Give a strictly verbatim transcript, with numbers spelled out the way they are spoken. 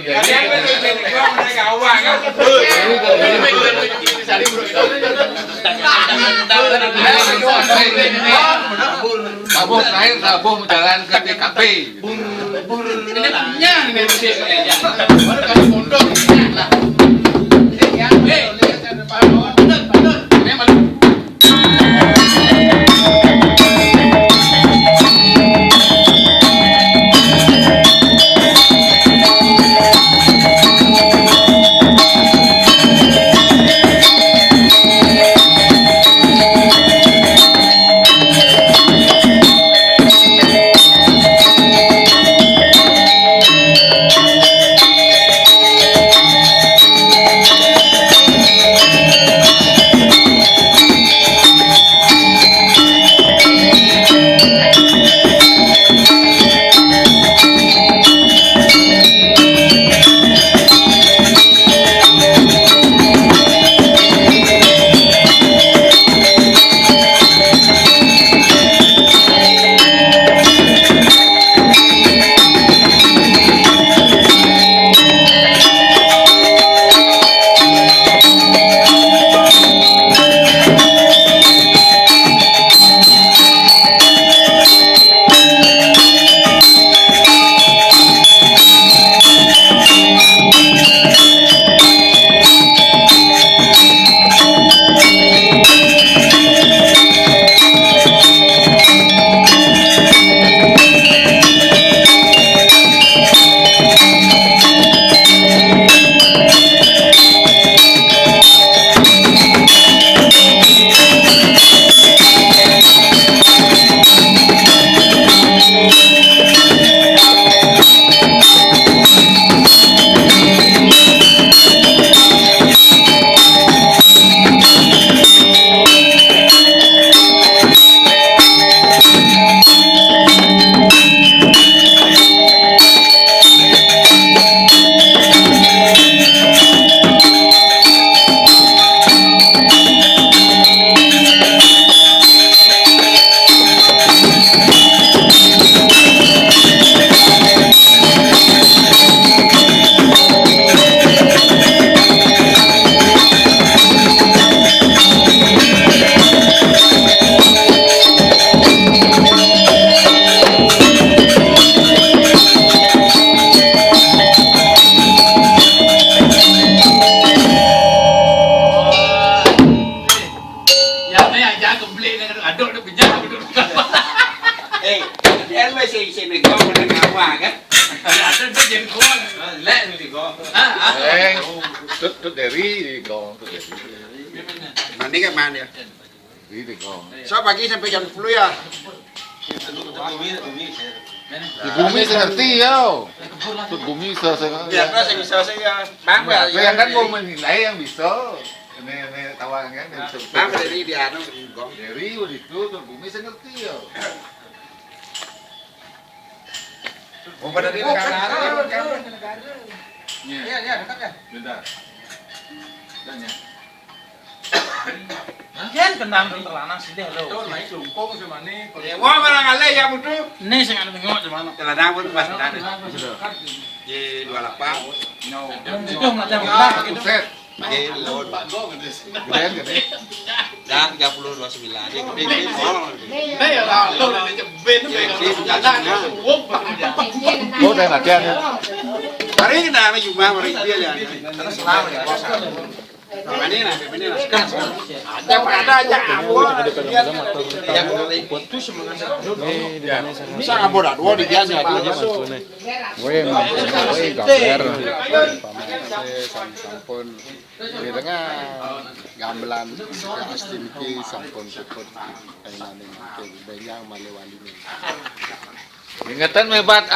Kalian kan jadi gua menaik awak kan? Tabuh terakhir, tabuh jalan ke T K P. Ini punya ini. Baru kali mondok. Nah. Hei, bener, bener. Ini malu. Ya, ni aja kembali dengan aduk tu kenyang betul. Eh, dia lu si si megang mana kawa kan? Ada tu jadi kawan. Lek nanti kau. Ah, ah. Eh, tu tu dari di kau tu dari. Mana kan mana? Di di kau. Saya pagi sampai jam sepuluh ya. Di bumi saya ngerti ya. Tu bumi saya saya. Ya, saya bisa saya. Bangga. Bayangkan mau menilai yang bisa. Ini ini tawaran kan yang bisa. Bangga dari di anu di gong. Dari itu tu bumi saya ngerti ya. Oh, pada di negara. Iya, iya, dekat ya. Bentar. Dan ya. Yen kenal terlanang sini lo. Betul, naik jungkung sama nih. Ya, wah, malah alih ya, Putu. Ini sing anu bengok di mana? Celana pun pas ada. Di dua lapan. No. Itu macam apa gitu. Buset. Di laut. Gedean gede. Dan tiga puluh dua sembilan. Dia gede, gede. Oh. Ini ya, lo udah dicebin. Dia gede, tiga sembilan. Oh, udah latihan ya. Hari ini nama Juma, hari dia ya. Terus selalu ya. Ini lah, ini lah. Ada apa ada aja. Aku lihat. Bisa ngabur dua di dia aja. Weh, weh, gaber. Sampun di tengah gamelan ke Astinki sampun puput. Kainane ke Benyang Malewali. Ingetan mebat